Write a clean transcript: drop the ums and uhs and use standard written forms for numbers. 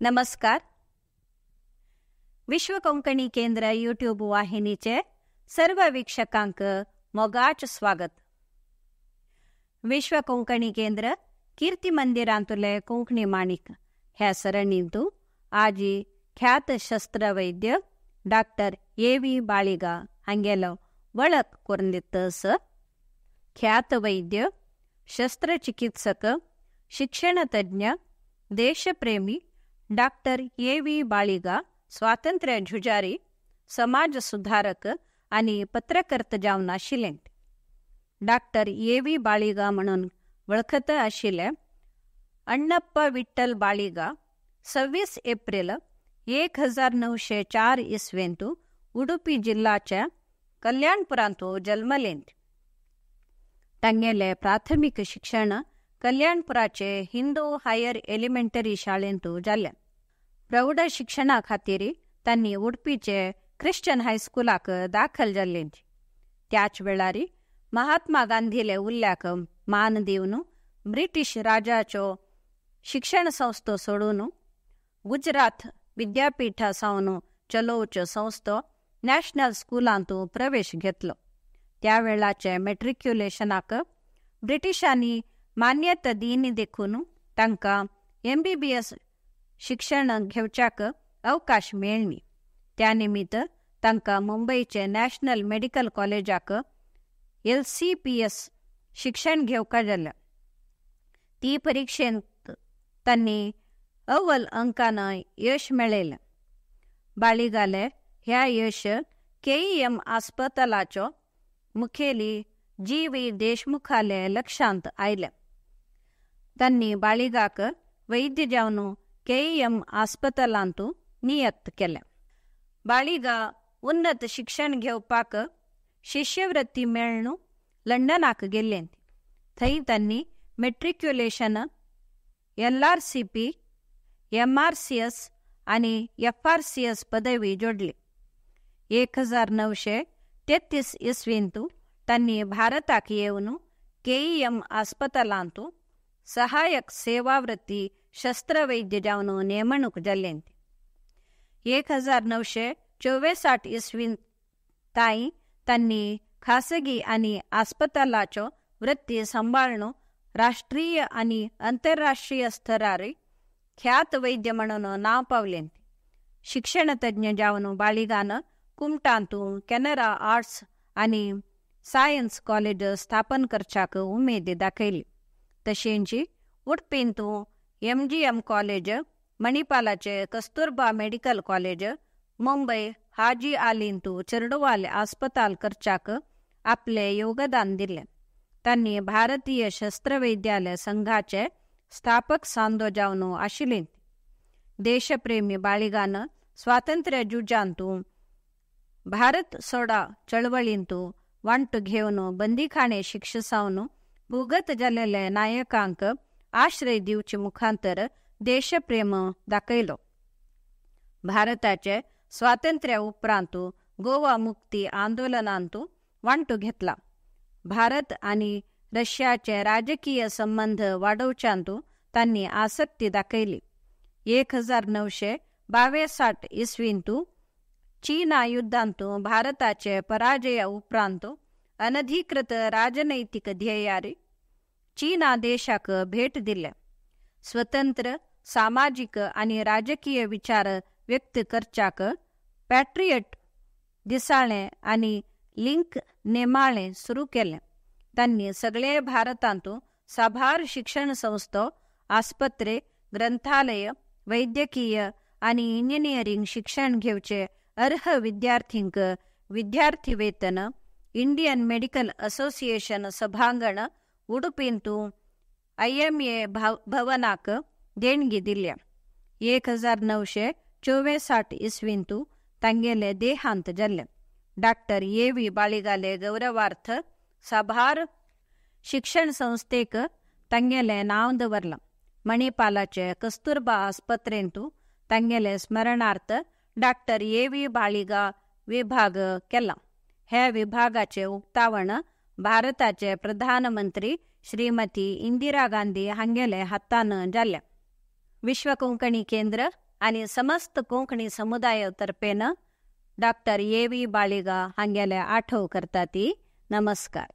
नमस्कार. विश्व कोंकणी केंद्र यूट्यूब वाहिनीचे सर्व वीक्षकांक मोगाच स्वागत. विश्व कोंकणी केंद्र कीर्ती मंदिरांतुले कोंकणी माणिक ह्या सरणींतु आजी ख्यात शस्त्रवैद्य डॉक्टर ए वी बाळिगा हांगेलो वळख करून दितस. ख्यात वैद्य, शस्त्रचिकित्सक, शिक्षणतज्ञ, देशप्रेमी डॉक्टर ए वी बाळिगा स्वातंत्र्य झुजारी, समाज सुधारक आनी पत्रकर्त जावन आशिल्ले. डॉक्टर ए वी बाळिगा म्हणून वळखत आशिल्ले अण्णप्प विठ्ठल बाळिगा 26 एप्रिल 1904 इस्वेंतु उडुपी जिल्हाच्या कल्याणपुरांतु जन्मले. तांगेले प्राथमिक शिक्षण कल्याणपुराचे हिंदू हायर एलिमेंटरी शाळेंतु जालें. प्रौढ शिक्षणा खातीर तांणी उडपीचे ख्रिश्चन हायस्कुलाक दाखल जाल्ले. त्याच वेळार महात्मा गांधीले उल्ल्याक मान दिवन ब्रिटीश राजाच्यो शिक्षण संस्थो सोडून गुजरात विद्यापीठा सावन चलोवच्यो संस्थो नॅशनल स्कुलांतु प्रवेश घेतलो. त्या वेळाचे मॅट्रिक्युलेशनाक ब्रिटिशांनी मान्यता दिनी देखून तांकां MBBS शिक्षण घेवच्याक अवकाश मेळ्ळी. त्या निमित्त तांकां मुंबयचे नॅशनल मेडिकल कॉलेजाक LCPS शिक्षण घेवका जालें. ती परिक्षेंत तांणी अव्वल अंकान यश मेळयलें. बाळिगाले ह्या यश KEM आस्पतालाचो मुखेली GV देशमुखाले लक्षांत आयलें. तांणी बाळिगाक वैद्य जावन KEM आस्पतालांतु नियुक्त केलें. बाळिगा उन्नत शिक्षण घेवपाक शिष्यवृत्ती मेळ्ळून लंडनाक गेल्ले. थंय तांणी मॅट्रिक्युलेशन, LRCP, MRCS आनी FRCS पदवी जोडली. 1933 इस्वेंतु तांणी भारताक येवन KEM आस्पतालांतु सहायक सेवावृत्ती शस्त्रवैद्य जावन नेमणूक जाल्ले. 1964 इस्वींत ताई तांणी खासगी आनी आस्पतालाच्यो वृत्ती सांबाळून राष्ट्रीय आनी आंतरराष्ट्रीय स्तरार ख्यात वैद्य म्हणून नांव पावलें. शिक्षणतज्ञ जावन बाळिगान कुमटांतु कॅनरा आर्ट्स आनी सायन्स कॉलेज स्थापन करच्याक उमेद दाखयली. तशेंच उडपींतु MGM college, मणिपालाचे कस्तुरबा मेडिकल कॉलेज, मुंबय हाजी आलींतु चेरडुवाले आस्पताल करच्याक आपले योगदान दिले. तांणी भारतीय शस्त्रवैद्यालय संघाचे स्थापक सांदो जावन आशिल्ले. देशप्रेमी बाळिगान स्वातंत्र्य झुजांतु भारत सोडा चळवळींतु वांटो घेवन बंदीखाणे शिक्षा सावन भुगत जाल्ले नायकांक आश्रय दिवचे मुखांतर देशप्रेम दाखयलो. भारताचे स्वातंत्र्या उपरांत गोवा मुक्ती आंदोलनांतु वांटो घेतला. भारत आनी रशियाचे राजकीय संबंध वाडोवच्यांतु तांणी आसक्ती दाखयली. 1962 इस्वींतु चीना युद्धांतु भारताचे पराजया उपरांत अनधिकृत राजनैतिक ध्येयारी चीना देशाक भेट दिल्या. स्वतंत्र सामाजिक आनी राजकीय विचार व्यक्त करच्याक पॅट्रियट दिसाळें आनी लिंक नेमाळें सुरू केलें. तांणी सगळे भारतांतु साबार शिक्षण संस्थो, आस्पत्रे, ग्रंथालय, वैद्यकीय आनी इंजिनियरींग शिक्षण घेवचे अर्ह विद्यार्थींक विद्यार्थी वेतन, इंडियन मेडिकल असोसिएशन सभांगण उडुपींतु IMA भवनाक देणगी दिल्या. 1964 इस्वींतु तांगेले देहांत जाल्लें. डॉक्टर ए वी बाळिगाले गौरवार्थ साबार शिक्षण संस्थेक तांगेलें नांव दवरलां. मणिपालाचे कस्तुरबा आस्पत्रेंतु तांगेले स्मरणार्थ डॉक्टर ए वी बाळिगा विभाग केला. ह्या विभागाचे उक्तावण भारताचे प्रधानमंत्री श्रीमती इंदिरा गांधी हांगेले हातान जालें. विश्व कोंकणी केंद्र आनी समस्त कोंकणी समुदाय तर्फेन डॉक्टर ए व्ही बाळिगा हांगेले आठव करता ती. नमस्कार.